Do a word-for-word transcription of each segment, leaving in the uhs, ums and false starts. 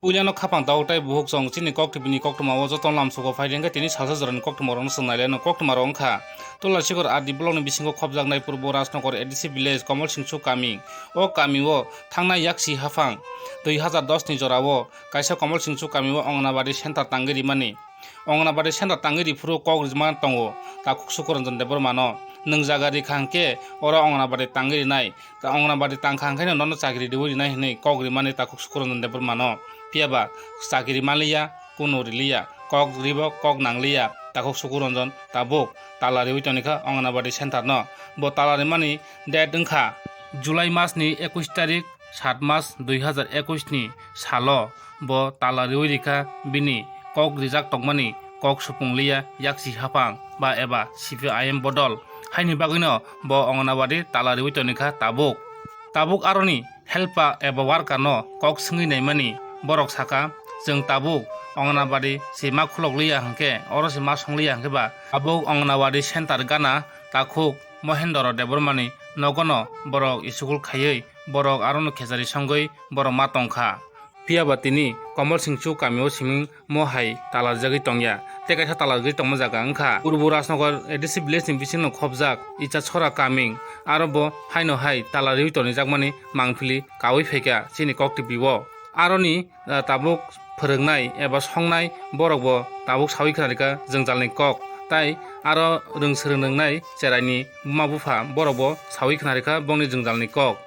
Puilano khapang tabuk tei buhuk chwng chini koktwbini koktwmao jotono lamsugo phai rengkhe tini salsa jorani koktwmarokno chwng nailaino. Koktwmarok wngkha Tulasikor R D blockni bisingo khopjaknai Purbo Rajnagar A D C village Komol Singchu kami. O kamio thangnai yaksi haphang dui hazar dos ni jorao kaisa Komol Singchu kamio Anganabadi center tangwi rimani. Anganabadi center tangwi riphuru kok rijma tongo takhuk Sukuranjan Debbarmano. Nwng jaga rikha hwnkhe oro Anganabadi tangwi rinai. Anganabadi tangkha hwnkhe nono chakri riwi rinai hwnwi kok rimani takhuk Sukuranjan Debbarmano. Phiyaba chakri manliya, kunu riliya, kok ribo kok nangliya takhuk Sukuranjan tabuk tala riwi tongkha Anganabadi center no. Bo tala rimani date wngkha July masni ekush tarik, sat mas dui hazar ekush ni salo bo tala riwi rikha bini kok rijak tongmani kok supung liya yaksi haphang ba eba C P I M bodol haini bagwino bo Anganabadi tala riwi tongkha tabuk. Tabuk aroni helper eba worker no kok swngwi naimani borok saka, chwng tabuk Anganabadi se ma khulok liya hwnkhe oro se ma song liya hwnkhe ba tabuk Anganabadi center gana takhuk Mohendro Debbarmani nogono borok school khaiwi borok arono khejari songwi borok ma tongkha. Phiyaba tini Komol Singchu kamio siming mo hai talarjagwi tongya, tei kaisa talarjagwi tongma jaga wngkha Purbo Rajnagar A D C village ni bisingno khopjak Icha Chhora kaming, aro bo haino hai tala riwi tonijakmani mangpili kawi phaikha chini kok T V o. Aroni, ah, tabuk phwrwngnai eba songnai borok bo tabuk sawi khna rikha jwngjalni kok, tai aro rwng swrwng rwngnai cheraini buma bupha borok bo sawi khna rikha bongni jwngjalni kok.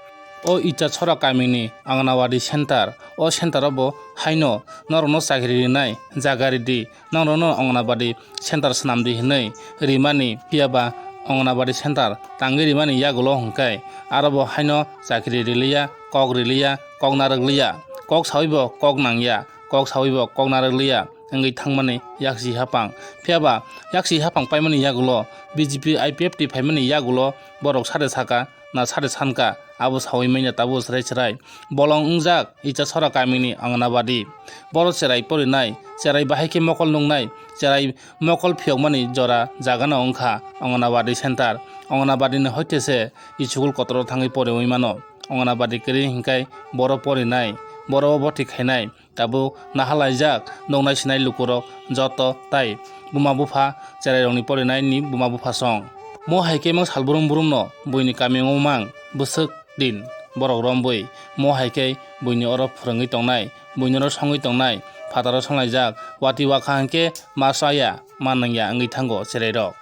O Icha Chhora kamini Anganawadi center, o center o bo haino norokno chakri rinai jaga ridi, norokno Anganawadi center swnamdi hinwi rimani, phiyaba Anganawadi center tangwi rimani yagulo hwnkhe aro bo haino chakri riliya, kok riliya, kok narwkliya, kok sawibo kok nangya, kok sawibo kok narwkliya wngwi thangmani yaksi haphang. Phiyaba yaksi haphang paimani yagulo B J P I P F T phaimani yagulo borok sade saka, na sade sanka, abo sawi manya tabuk chwrai chwrai. Bolong wngjak Icha Chhora kamini Anganawadi. Boro cherai porinai, cherai bahai khe mokol nungnai, cherai mokol phiyokmani jora jagano wngkha Anganawadi center. Anganawadi ni hoite se school kotoro thangwi poriwi mano. Anganawadi kwrwi hwnkhe boro porinai, boro bo bwtwi khainai. Tabuk nahalaijak nuknai sinai lukurok joto tai buma bupha cherairokni porinaini buma bupha song. Mo hai khe mang salbrum brumno buini kamio mang bwswk din borok rombwi. Mo hai khe buini oro phwrwngwi tongnai, buini oro songwi tongnai phataro songlaijak, watwi wakha hwnkhe ma chaya ma nangya wngwi thango cherairok.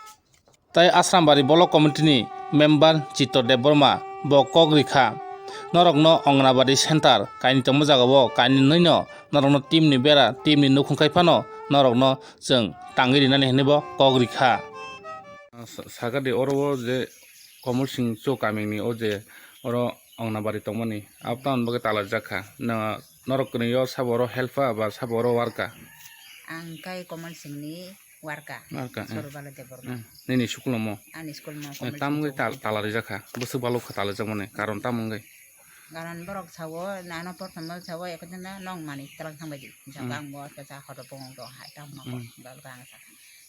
Tai Asrambari Block Committee ni member Chitto Debbarma bo kok rikha, norokno Anganawadi center kainwi tongma jagao kainwi no norokno team ni bera, team ni nukhung khai phano norokno chwng tangwi rinani hinwi bo kok rikha. Sa-, sakadi oro o je Komol Singcho kamini o je oro Anganawadi tongmani, abo tamoni bagwi talaijak kha. No-, norok kwnwi o sabo oro helper ba sabo oro worker? Ang khe Komol Singni worker, worker, eh. Sorobalo Debbarma. Eh, nini school omo? Ani school mo. Eh, Komol tam wngwi Singcho tal-, worker. Talarijak kha. Bwswk balok kha talaijakmani. Karon tam wngwi? Karon borok sao, nano porthomo sao, ekotino nong mani twlang thangbai di. Jaka ang bo kesa khoto bong do hai tam ma ko. Hmm. Dol ka ang sa.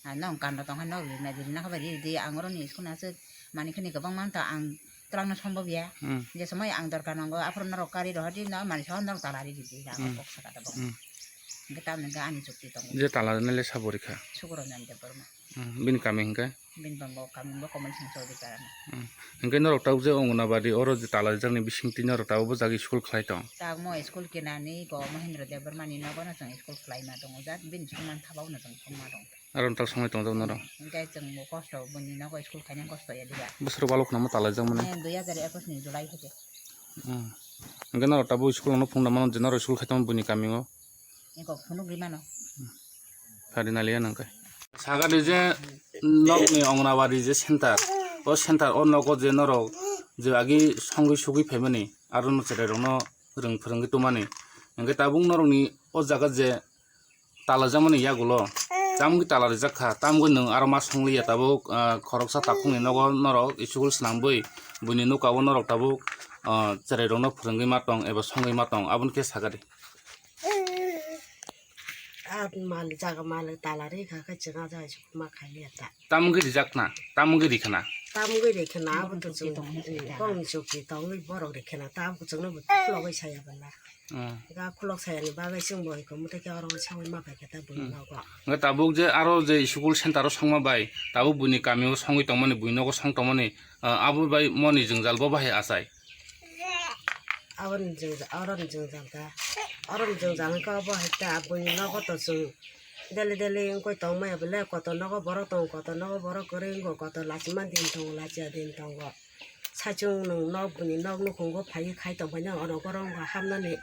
Ah, nong kando tong hai nong rina di, rina kha bai di, di ang oro ni school na se mani khani kwbang man ta ang twlangna sombobya. Hmm. Je somoi ang dorkar nango, aphuru norok kari rohordi, no manwi sohor norok tala ridi, di, ang, hmm, kok saka tabok. Hmm. Hwnkhe tamni hwnkhe ani chukti tongo. Je tala rwnaile sabo rikha? Sukuranjan Debbarma. Hmm, bini kami hwnkhe? Bini bangbo kami bo Komol Singcho Debbarma. Hmm. Hwnkhe norok tabuk je Anganawadi oro je tala rijakni bisingtwi norok tabuk bo jagwi school khlai tong? Tabuk mo school kinani go Mohendro Debbarmani nogono chwng school khlaima tongo, jat bini songmani thabao no chwng songma tongo. Aro tal songwi tongjak norok. Hwnkhe chwng bo kosto, buini nogo school khaina kosto ya diba. Bwswk balok khwnama talaijak mani? Eh, dui hazar ekush ni July hwnkhe. Hmm. Hwnkhe norok tabuk school no phunukna mano je norok school khaitama buini kamio? Eko phunukgwi mano. Phari naliya nangkhe. Sagadi je nokni Anganawadi je center, o center o nogo je norok je agi songwi sugwi phaimani, aro no cherairokno rwng phwrwngwi tongmani. Hwnkhe tabuk norokni o jaga je talajakmani yagulo tamgwi tala rijak kha, tamgwi nwng aro ma songliya tabuk, ah, khoroksa takhukni nogo norok school swnambwi buini nukao norok tabuk, ah, cherairokno phwrwngwi ma tong eba songwi ma tong, aboni khe sakadi. Ah, mal jaga mal tala rikha khe chwng a jaga school ma khailiya ta. Tamgwi rijakna, tamgwi rikhana? Tamgwi rikhe na abo to chwng, chukti tongwi borok rikhe na ta abo chwngno bo khulogwi saya bwla. Hmm. Ga khulok sayani bagwi chwng bo hiko mutai khe oro songwi ma pai khe ta buini nogo. Nga tabuk je aro je school center o songma bai tabuk buini kamio songwi tongmani buini nogo song tongmani, ah, abo bai moni jwngjal bo bahai achai. Aboni jwngjal, oroni jwngjal ta. Oroni jwngjal wngkha obo hai ta buini nogo to chwng daily daily wngkoi tongmaya bwle kotor nogo borok tongo kotor nogo borok kwrwi wngo kotor lachima din tongo lachia din tongo. Saichung nwng nok buini nok nukhungo phaiwi khai tongbaino ono borok wngkha hamnani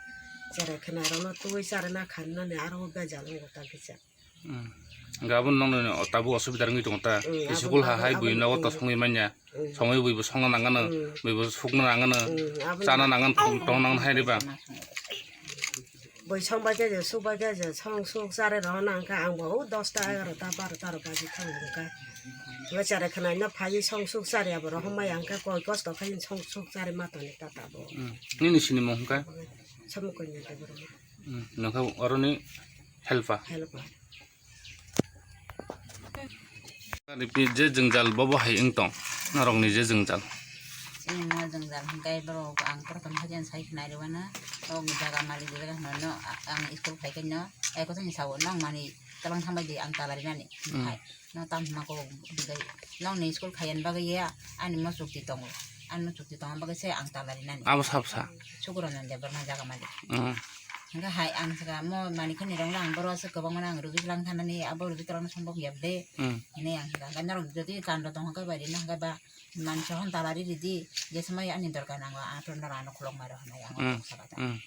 cherai khwnairokno twiwi charwna khanani aro bejal wngo ta kisa. Hmm. Hwnkhe abo nokni tabuk osubida wngwi tongo ta. Hmm, abo school ha hai nokni buino abo to songwi manya. Hmm. Songwi buibo songna nangano, hmm, buibo sukna nangano, hmm, abo chana nangano, tong, tong nangano hai riba. Bui song bai khe je, suk bai khe je, song suk chare rohorna hwnkha ang bo o dosta, egarota, barota rok baji thang hwnkha. Bo cherai khwnaino phaiwi song suk chari abo rohormaya hwnkha koi kosto khai song suk chari ma toni ta tabuk. Hmm. Nini sinimung hwnkha? Samukanya Debbarma. Hmm. Nokha oroni helper. Helper. Ripi je jwngjal bobo hai wng tong, norokni je jwngjal. Chini no jwngjal hwnkhe borok ang prothom hajan sai khwnai rwna, o jaga malik jaga hwnwi no ang school phai khe no, ai kothani sao nang mani twlang thangbai di ang tala rinani. Hmm. Hai, no tam hwnma kok hwnkhe nokni school khaiyan bagwi ya ani mo chukti tongo, ani mo chukti tongma bagwi se ang tala rinani. Abo sab sa. Sukuranjan Debbarma jaga malik. Hmm. Hwnkhe hai ang saka mo mani khani rong lang boro aswk kwbangma ang rwgwi lang thanani abo rwgwi twlang sombob ya de. Hmm. Hwnwi ang saka hwnkhe norok jodi kando tong hwnkhe bai rina hwnkhe ba mansa hwn talari ridi je swmai ani dorkar nango ang norok ano khulok maro hwnwi ang hmm, saka ta. Hmm.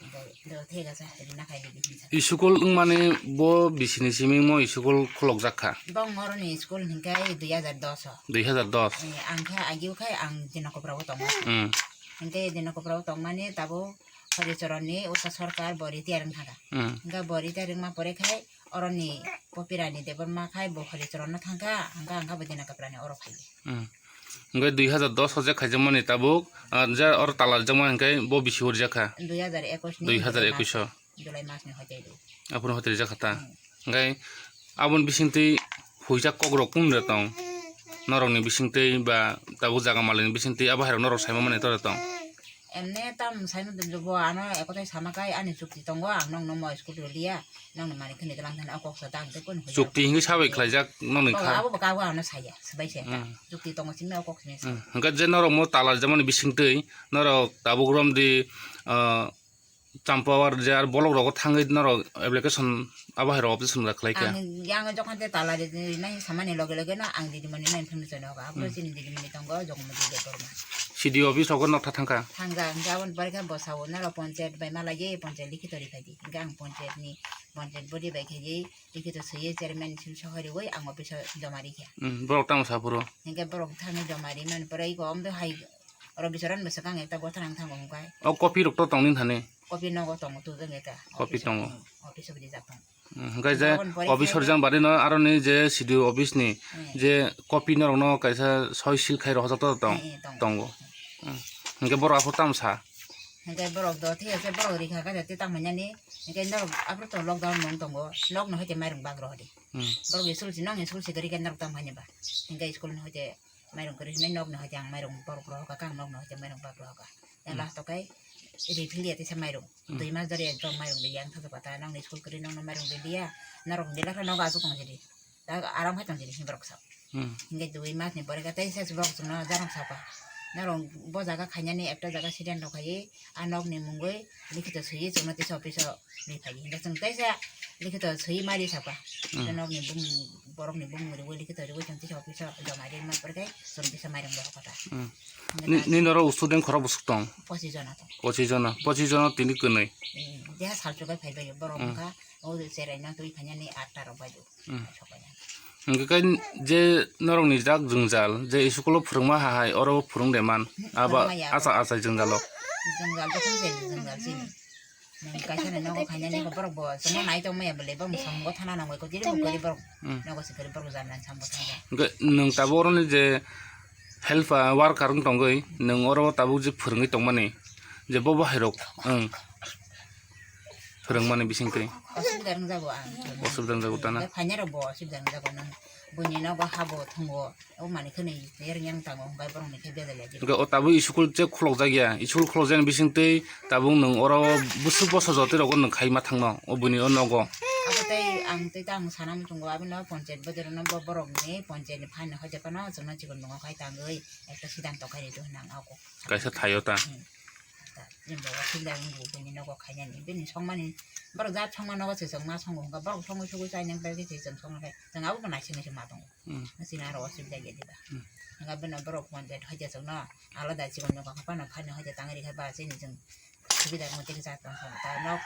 Hwnkhe do thik ase rina khai ridi hinsa. School wngmani bo bisini simi mo school khulokjak kha? Bo ngoroni school hwnkhe dui hajar dos o. Dui hajar dos. Eh, ang khe agio khai ang Dinakopra o tongo. Hmm. Hwnkhe Dinakopra o tongmani tabuk Horichoronni Usha Sarkar bo retire wng thangkha. Hmm. Hwnkhe bo retire wngma pore khai oroni Popirani Debbarma khai bo Horichoronno thangkha, hwnkhe ang khe bo Dinakaprani oro phaiya. Hmm. Hwnkhe dui hajar dos o je khaijakmani tabuk, ah, je oro tala rijakmani hwnkhe bo bisi o rijakha? Dui hajar ekwis ni Dui hajar ekwis o. July mas ni hoite do. Aphuru hoite rijak kha ta. Hmm. Hwnkhe aboni bisingtwi huijak kokrok kung de tong? Norokni bisingtwi ba tabuk jaga malini bisingtwi abo hairok norok saima mani tore tong? Emne tam saima tong bo ano ekotai sama kai ani chukti tongo ang nokno mo school rwliya nokni mani khani tlang thani o kok sa tang tei kunu huijak. Chukti hingke sabai khlaijak nokni kha. Abo bo kabo ano saya swbai se ta. Hmm. Chukti tongo simi o kok simi sa. Hmm. Hwnkhe je norok mo tala rijak mani bisingtwi norok tabuk romdi, ah, Champawar je ar bolok rogo thangwi norok application abo hai rok objection rok khlai kha. Ang yang jokhon te tala ri nai samani loge loge no ang didimoni no information hoga. Abro hmm chini didimoni tongo Jogomati Debbarma. C D O office rogo nokha thangkha. Thangja hingke aboni pore khe bosao norok ponchayat bai malai ye ponchayat likhito ri phaidi. Hingke ang ponchayat ni ponchayat body bai khe ye likhito swiye chairman sim sohori woi ang office o joma ri kha. Hmm, borok tamo sa phuru? Hingke borok thangwi joma ri mani pore iko omdo hai Oro bisoran bwswk ang ekta gotha nang thango hwnkhai. O copy rok to tongni thani? Copy nogo tongo tubeng ekta. Copy tongo. Hmm, office o rijak tongo. Hmm, hwnkhe je office o rijak bari no aroni je C D O office ni hmm je copy norok no kaisa soi seal khai rohorjak to tong-, hmm, hmm, tongo. Tongo. Hmm, hwnkhe borok aphuru tamo sa? Hwnkhe borok do thik ase borok rikha kha jate tamo nani. Hwnkhe norok aphuru to lockdown mung tongo. Nok no hoite mairung bak rohori. Hmm. Borok school si nong school si gari khe norok tamo hani ba. Hwnkhe school no hoite Mairung kwrwi hwnwi nokni hoite ang mairung borok rohorkha, kang nokni hoite mairung bak rohorkha. Hmm. Last o kai ri philiya teisa mairung. Hmm. Dui mas dori ekdom mairung riya, ang thajak kha ta nokni school kwrwi nokno mairung riliya, norok belai khe nogo achuk tong sidi. Da aram khai tong sidi hwnwi borok sa. Hmm. Hingke dui mas ni pore khe teisa borok chwngno jarang sakha. Norok bo jaga khainani ekta jaga sidang rok khaiwi, a nokni mungwi likhito swiwi chwngno teisa office o ri phai. Hingke chwng teisa likhito swiwi ma ri sakha. Hmm. Nokni bumung, borokni bumung riwi likhito riwi chwng teisa office o joma ri ma pore khe chwng teisa mairung rohor kha ta. Hmm. Hingke ni, ta ni norok student khorok bwswk tong? Pochis jona tong. Pochis jona, pochis jona tini kwnwi. Hmm. Jeha sal chubai phai bai borok hmm wngkha, o cherai no twi khainani atta rok bai. Hmm. Hwnkhe khe je norokni jak jwngjal, je school-o phwrwngma hai, oro phwrwng de man, abo phwrwngma ya, achak achak jwngjalo. Jwngjal jokhon se jwngjal chini. Nwng kaisa ni nogo khainani borok bo chwngno nai tongmaya bwle, borok samung thana nangwi kwtwi bo kwrwi borok hmm nogo se kwrwi borok jani samung thangya. Hwnkhe nwng tabuk oroni je helper, worker wng tongwi, nwng oro tabuk je phwrwngwi tongmani, je bo bo hairok, hmm. Phwrwngmani bisingtwi. Osubida wngjago ang. Osubida wngjago tana. Hwnkhe phainairokbo osubida wngjago nang. Buini nogo habo thwngo. O manwi khwnwi ring yang tango, hwnkhe borokni khe bejal ya di. Hwnkhe o tabuk school je khulokjak ya, school khulokjakni bisingtwi tabuk nwng oro bwswk bwsa jotoi rogo nwng khai ma thangno o buini o nogo. Abo tei ang tei ta ang sana muchungo, abino panchayat bodorno bo borokni panchayatni phaino hoite phano chwngno chikon tongo khai tangwi ekta siddhanto khai rwdi hwnna ang ago. Kaisa thaio ta. Hmm. Ta, jembo o sibida wngbo buini nogo khainani, bini songmani, borok jat songma nogo se chwng ma songo hwnkha, borok songwi sugwi chainai bai khe se chwng songma khe, chwng abobo naising naising ma tongo. Hmm. Chini aro osubida ya diba. Hmm. Hwnkha bini borok phone de hoite chwngno alada chikon nogo kha phano phaino hoite tangri khe ba chini chwng subida wngwi tei khe jat tong song ta nok,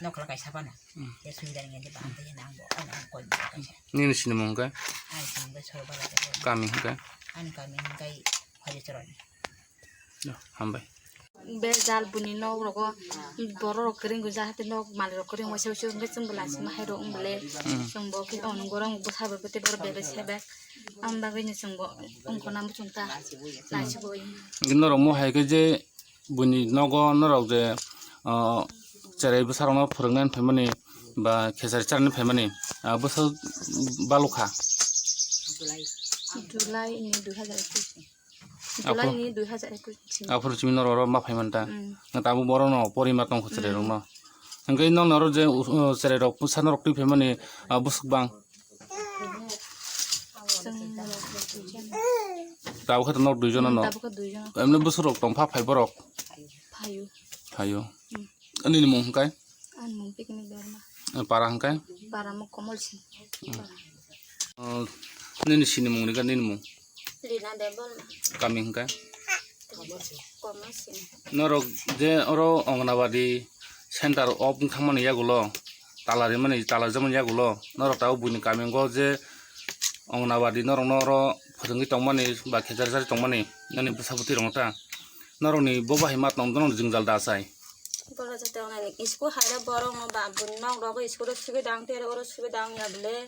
nokla kaisa phano. Hmm. Tei subida wngya diba, ang tei nangbo, ang, ang koi kaisa. Nini sinimung hwnkhe? Ani sinimung hwnkhe Sorobala de. Kami hwnkhe? Ani kami hwnkhe Horichoroni. Hambai. Be jal buini nok rogo borok rok kwrwng gwnja hati nok malik rok kwrwng waisa waisa wngkhe chwng bo lachima hai rok wng bole. Hmm. Chwng bo khe ono gorok bwsa bai bwtwi borok bebak sebak. Am bagwi no chwng bo wngkho na muchung ta lachigwi. Norok mo hai khe je buini nogo norok je, ah, cherai bwsa rok no phwrwng nani phaimani ba khechari charani phaimani, ah, bwsa balok kha. July ni dui hazar ekwis. July ni dui hazar ekwis. Aphuru simi norok oro ma phai manta. Mm. Tabuk borok no pori ma tong kho cherai rok no. Hwnkhe nokni oro je, uh, cherai rok bwsa norok twi phaimani, ah, bwswk bang? Chwng norok duijon. Tabuk khe to norok duijon no. Tabuk khe duijon. Emne bwswk rok tong pha phai borok? Phaio. Phaio. Mm. Nini mung hwnkhe? Ani mung Picnic Dharma. Para hwnkhe? Para mo Komol Singh. Mm. Oh, nini sinimung ni ga nini mung? Rina Debbarma. Kami hwnkhe? Komol Singh. Norok je oro Anganwadi center o wng thangmani yagulo, tala rimani, tala rijamani yagulo, norok tabuk buini kami o je Anganwadi norok no oro phwrwngwi tongmani ba khechari chari tongmani, nini bwsa bwtwi rok no ta norok ni bo bahai ma tong norok ni jwngjal da achai. Borok jotoni school hai rok borok no ba buini nok rogo school o subida wng tei oro subida wng ya bole.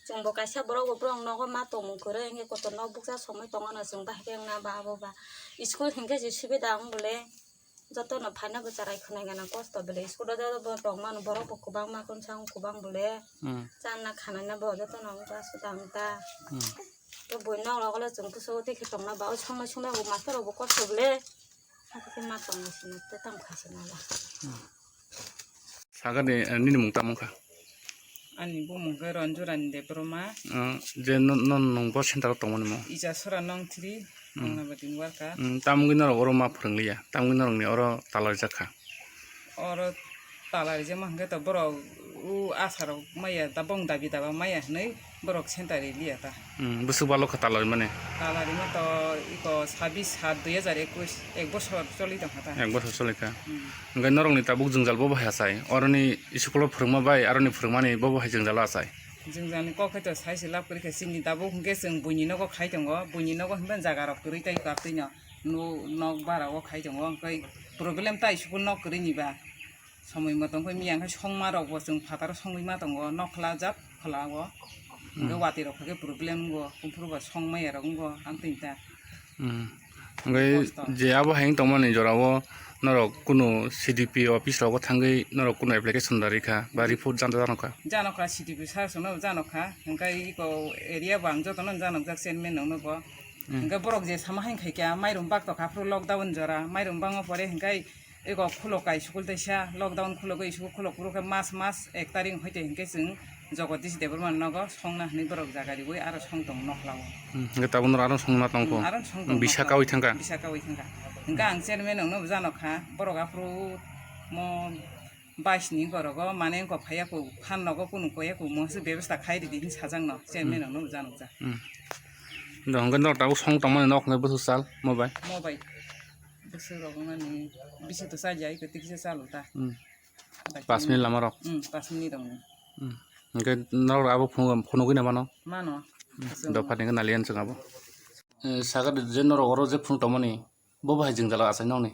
Chwng bo kaisa borok bo borok nogo ma tongmung kwrwi, hwnkhe kotor nok bukcha somoi tongo no chwng bahai khe wngna ba abo ba. School hinkhe se subida wng bole, jotono phaina bo cherai khwnai gana kosto bole. School o joto bo tongmani borok bo kwbangma kwchang kwbang bole. Hmm. Channa khanai na bo jotono wng ta suda wng ta. Hmm. Tei buini nok rok le chwng bwswk tei khe tongna ba o songnai sungnai bo master rok bo kosto bole. Hakhe ma tongna sina tei tamo khaisina ba. Hmm. Sagani, eh, nini mung tamo wngkha? Ani bumung khe Ranjurani Debbarma. Ah, je no, no, nwng bo center o tongmani mo? Ijasora nong three, hmm, Anganwadi worker. Hmm, tamungwi norok oro ma phwrwng liya? Tamungwi norokni oro tala rijak kha? Oro tala rijak ma hwnkhe to borok o asarok maya da bong dabi daba maya hwnwi borok center ri liya ta. Hmm, bwswk balo kha tala rimani? Tala rima to iko sabis sat dui hazar ekwis, ek bosor choli tongkha ta. Ek bosor choli kha. Hmm. Hwnkhe norokni tabuk jwngjal bo bahai achai? Oroni school o phwrwngma bai aroni phwrwngmani bo bahai jwngjal achai? Jwngjalni kok khe to sai se lab kwrwi kha chini tabuk hwnkhe chwng buini nogo khai tongo, buini nogo hwnba jaga rok kwrwi tai kwrwi no nok bara o khai tongo, hwnkhe problem tai school nok kwrwi ni ba. Somoi motom khe miya khe songma rok bo chwng phataro songwi ma tongo, nokla jat khwla o. Hwnkhe, hmm, watwi rok khe problem go, kumphuru bo songmaya rok go, ang twi ta. Hmm. Hwnkhe kosto. Je abo hai wng tongmani jora o norok kunu C D P office rogo thangwi norok kunu application da rikha ba report jano jano kha? Jano kha, C D P sir songno jano kha, hwnkhe iko area bo ang jotono jano jak chairman rok no bo. Hmm. Hwnkhe borok je sama hai khai kha mairum bak tokha phuru lockdown jora, mairum bango pore hwnkhe Eko khulok kai school teisa, lockdown khulogwi school khulok phuru khe mas mas ek tarik hoite hinkhe chwng Jagadish Debbarma nogo songna hinwi borok jaga riwi aro song tong nokhlao. Hmm, hwnkhe tabuk norok aro songna tongkho? Hmm, aro song tong bisa nokhlao. Kawi thangkha? Bisa kawi thangkha. Hwnkhe ang chairman rokno bo jano kha, borok aphuru mo bais ni gorogo mane wngkha phaiya kho, phan nogo kunu koya kho, mo se bebasta khai ridi hin sajak no, chairman rokno bo jano kha. Hmm. Do hwnkhe norok tabuk song tongmani nok hwnkhe bwswk sal mo bai? Mo bai. Bwswk rok wngmani bisi to chaliya, iko tikisa chalo ta. Hmm. Pas minute lama rok. Hmm, pas minute rok ni. Hmm. Hwnkhe norok abo phunuk, phunugwi na mano? Mano. Hmm. Bwswk dopha ni naliyan chwng abo. Eh, sakha de je norok oro je phunuk tongmani, bo bahai jwngjal achai nokni?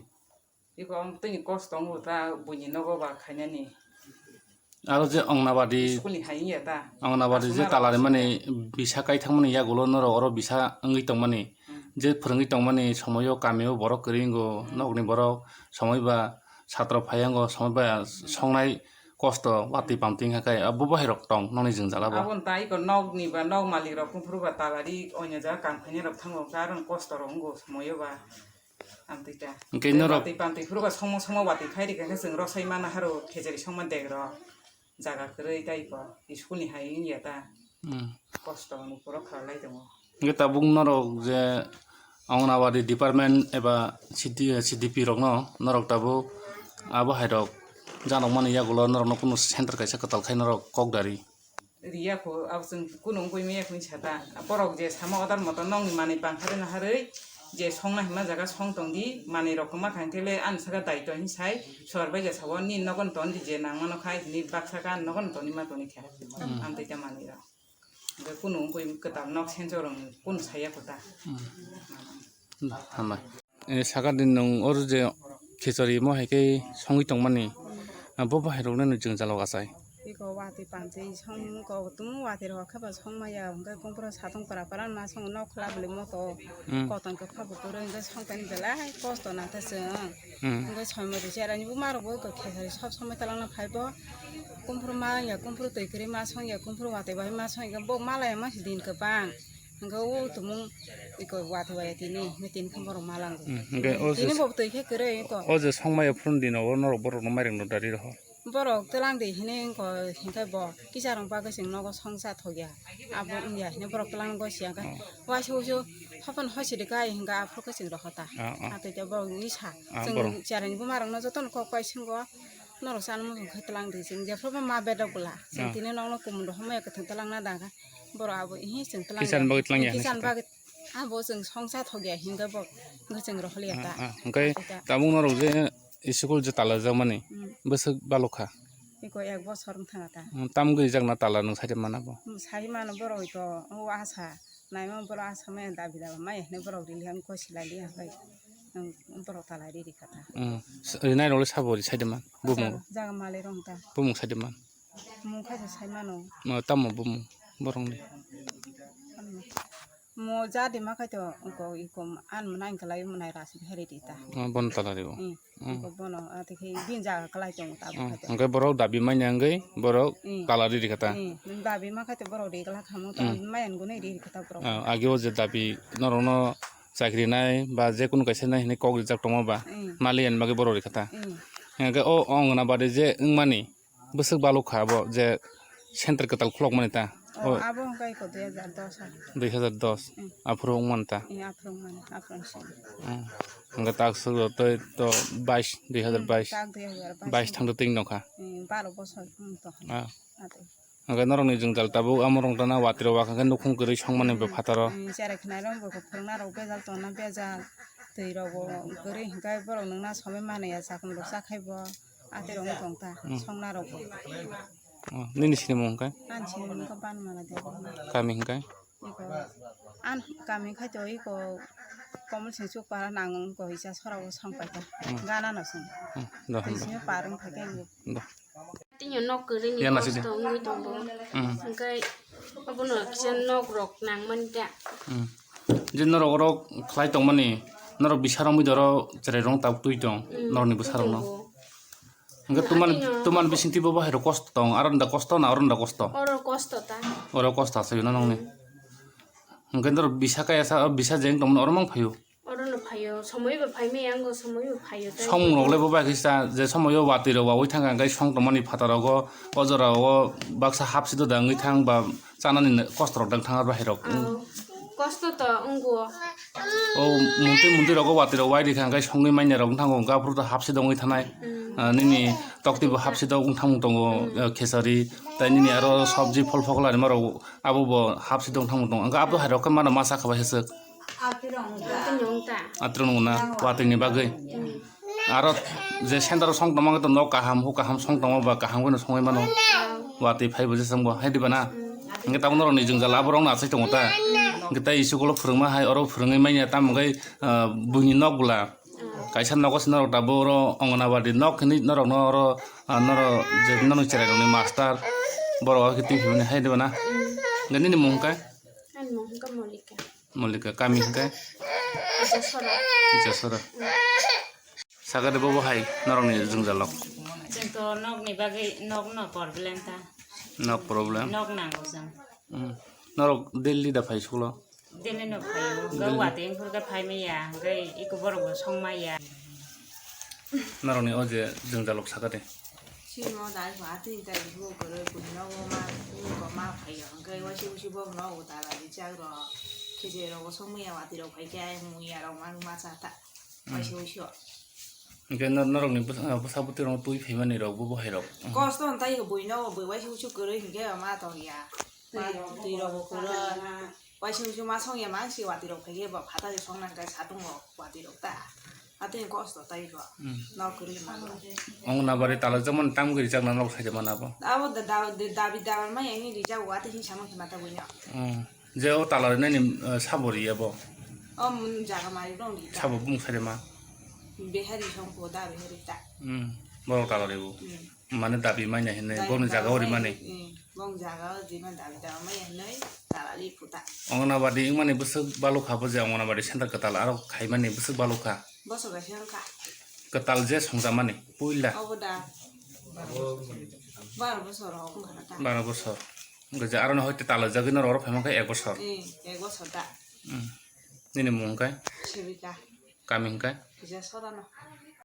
Iko ang tini kosto wngo ta, buini nogo ba khainani. Aro je Anganwadi, school ni hai wngya ta? Anganwadi je tala rimani bisa kai thangmani yagulo norok oro bisa wngwi tongmani, hmm, je phwrwngwi tongmani somoio kamio borok kwrwi wngo, hmm, nokni borok somoi ba satro phai wngo, somoi ba, hmm, songnai kosto watwi pamtwi wngkha khe, abo bahai rok tong nokni jwngjal abo. Aboni tai iko nokni ba nok malik rok kuphuru ba talari onya jaga kam khainai rok thango, karon kosto rok wngo somoyo ba. Amtwi ta. Hwnkhe norok watwi pamtwi phuru ba somo somo watwi phai rikha khe chwng rosai mana haro khejari songma dek rok. Jaga kwrwi tai iko school ni hai wngya ta. Hmm. Kosto ni puro khalai tongo. Hwnkhe tabuk norok je Anganwadi department eba C D, C D P rokno norok tabuk abo hai rok janokmani yagulo norokno kunu center kaisa kwtal khai norok kok dari. Riya kho, abo chwng kunu wngwi maya kho hinwi sa ta. Borok je sama order moto nokni manwi pang harwi naharwi je songna hima jaga song tong di, manwi rok kwma kha hwnkhe le ani saka daito hinwi sai, sor bai ja sao, nini nogo no ton di je nang mano khai hinwi baksa kha nogo no toni ma toni kha. Hmm. Amtwi ta manwi rok. Hwnkhe kunu wngwi kwtal nok sensor wng kunu saya kho ta. Hmm. Hambai. Eh, saka din nwng oro je khichari mo hai khe songwi tongmani, ah, bo bahai rokno nwng jwngjalo achai. Iko watwi pamtwi song ko tumu watwi rok khe ba song maya hwnkhe kumpro satung para para ma song nok khla bwlwi moto. Hmm. Koton khe kha bo kwrwi hwnkhe song tani belai kosto nang khe chwng. Hmm. Hwnkhe soimwtwi cherani buma rok bo iko khichari sob somoi twlangna phai bo. Kumpro ma ya kumpro twi kwrwi ma song ya kumpro watwi bai ma song ya bo malaya ma si din kwbang. Hwnkhe o tumung iko watwi waya tini, hwnkhe tini khe borok malango. Hmm, hwnkhe o je tini bo twi khe kwrwi iko. O je songmaya phuruni dino o norok borokno mairang no dari rohor. Borok twlang di hinwi iko hinkhe bo kisa rong bagwi chwng nogo songsa thokya. Abo wngya hinwi borok twlang go siya khe. Oh. Waisa usu hapan hosi de kai hinga aphuru khe chwng rohor ta. Oh, oh. Atwi khe borok ni sa. Ah, chwng borok. Cherani buma rokno jotono kok pai singo. Norok chana muchung khe twlang di chwng jephru ma bedok bwla. Chwng ah. Tini nokno kumun rok hamya kwthwng twlang na da kha. Borok abo ihi chwng twlang kisan ya. Bagwi twlang ya kisan hinwi bagwi abo chwng songsa thok ya hinga bo hwnkhe chwng rohor ya ta. Ah, ah. Hwnkhe tabuk norok je school je tala jakmani hmm. Bwswk balok kha. Iko ek bosor wng thang ta. Hmm, tam gwi jak na tala nwng sai mano bo. Hmm, sai mano borok to o asa. Naima borok asa maya dabi dabi maya hinwi borok rili ang koi silai li ang koi. Ang borok talai riri kha ta. Hmm. Rinai rok le sabo ri sai de man. Bumung. Jaga, jaga mali rong ta. Bumung sai de man. Mung kha sai mano. Ma tamo bumung borok ni. Mo jadi ma khai to ko iko an mnai kalai mnai rasi heri di ta. Ma bon talari bo. Hmm. Hmm. Ko bono ati khe bin jaga kalai tong ta bo hmm. Khai to. Hwnkhe borok dabi manya hwnkhe borok hmm. Talari ri kha ta. Hmm. Dabi ma khai to borok ri kala khamu to hmm. Mayan gunai ri kha ta borok. Ah, agi o je dabi norok no chakri nai ba je kunu kaisa nai hinwi kok rijak tongma ba hmm. Mali ani bagwi borok ri kha ta. Hmm. Hwnkhe o Anganwadi je wngmani bwswk balok kha abo je center kwtal khulokmani ta. O, o abo hwnkhe iko dui hajar dos a. Dui hajar dos. Hmm. Aphuru wngmani ta. Hmm, aphuru wngmani, aphuru wngsi. Hmm. Hwnkhe tak swk tei to bais, dui hajar bais. Hmm, tak dui hajar bais. Bais thangto tei nokha. Hmm, baro bosor wng tongkha. Ah. Atwi. Hwnkhe norokni jwngjal tabuk amo rwng tana watwi rok wakha khe nukhung kwrwi songmani bo phataro. Hmm, cherai khwnai rok bo phwrwngna rok bejal tongna bejal. Twi rok bo kwrwi hwnkhe borok nwngna somoi mani ya chakung rok chakhai bo. Atwi rok wng tong ta hmm. Songna rok bo. Oh, nini sinimung hwnkhe? Ani sinimung khe Banmala Debbarma. Kami hwnkhe? Iko, an kami khai to iko Komol Singh Chuk para nang ko hisa sora o song pai ta. Hmm. Gana no song. Hmm, do, do. Sini parung khai ta. Do. Tini nok kwrwi ni kosto wngwi tongo. Hmm. Hwnkhe abono kisa nok rok nang mani ta. Hmm. Je norok oro khlai tongmani, norok bisa romwi doro cherai rong tabuk twi tong, hmm, norokni bwsa rokno. Twi tongo. Hwnkhe tuman, tuman bisingtwi bo bahai rok kosto tong, aro da kosto na, oro da kosto? Oro kosto ta. Oro kosto aswk na nongni. Hwnkhe norok bisa kaya sa, bisa jeng tongmani oro mang phaio? Oro no phaio, somoi bo phai maya, ango somoi bo phaio tei. Song rok le bo bai khe sa, je somoi o watwi rok wawi thang kha, hwnkhe song tongmani phataro go, o jora o baksa hapsi do da wngwi thang ba chanani kosto rok dang thang aro bahai rok. Ao, kosto to wngo. O muntwi muntwi rogo watwi rok wai rikha, hwnkhe songwi manya rok wngthango, hwnkhe aphuru to hapsi dongwi thanai. Hmm. Ah, nini tokti bo hapsi dok wngthang tongo, hmm, ah, khesari, tai nini aro sabji phol phokla rima rok abo bo hapsi dongthang tongo, hwnkhe abo hai rok khe mano ma sakha bai hesek. Atwrwng ta. Atwrwng na watwi ni bagwi. Hmm. Aro je center o song tongma khe to nok kaham, huk kaham song tongma ba kaham kheno songwi mano. Watwi phai bo jesong bo, hai diba na? Hwnkhe tabuk norok ni jwngjal abo rok no achai tongo ta. Hwnkhe tai school o phwrwngma hai oro phwrwngwi manya tamo hwnkhe, ah, buini nok bwla. Kaisa nogo se norok tabuk oro Anganwadi nok hinwi norok no oro, ah, norok je norok cherai rok ni master borok o khe twi phimani hai diba na? Hwnkhe nini mung hwnkhe? Ani mung hwnkhe Molika. Molika, kami hwnkhe? Jasora. Jasora. Sakari bobo hai norokni jwngjalo. Chwng to nokni bagwi nokno problem ta. Nok problem? Nok nango chwng. Hmm. Norok Delhi da phai sulo? Delhi no phaio. Ga Delhi. Wati wngkha khe phai maya, hwnkhe iko borok bo song maya. Norokni o je jwngjalok saka de. Simo dai ba tin tai bu goro bu no ma bu ko ma phaio, hwnkhe waisi usi bo no utala di chak ro. Kije ro bo song maya wati ro phai khe ai muya ro ma ma cha ta. Hmm. Waisi usi o. Hwnkhe nor-, norokni bwsa-, bwsa bwtwi rok twi phaimani rok bo bo hai rok. Kosto hwn tai bui no bui waisi usi goro hwnkhe ma tong ya. Ma twi rok bo goro. Waisi usi ma song ya ma si wati rok phai khe bo phata je song nang kai satung rok wati rok ta. Atwi kosto tai ko. Hmm. No kwrwi ma. Ong na bari talo jamon tam giri chak na nok sai mana bo. Abo da, da, da, dabi dabi ma yang ni rijak wati hin sama khe mata bui no. Hmm. Je o tala rinani, eh, sabo riya bo? O, mun jaga mari rong di ta. Sabo bung sare ma? Behari song ko da behari ta. Hmm. Borok tala ribo. Hmm. Mane dabi manya hinwi, dabi borokni jaga o rimani. Hmm. Bong jaga o jima dabi dabi manya hinwi tala ri puta. Anganabadi wngmani bwswk balukha bo je Anganabadi center kwtal aro khaimani bwswk balukha. Bosor bai se wngkha. Kwtal je songjamani puila. Obo da. Baro bosor rok wngkha na ta. Baro bosor. Hwnkhe je aroni hoite talajagwi norok oro phaima khe ek bosor. Eh, ek bosor da. Hmm. Nini mung hwnkhe? Sevika. Kami hwnkhe? Kisa Sodano.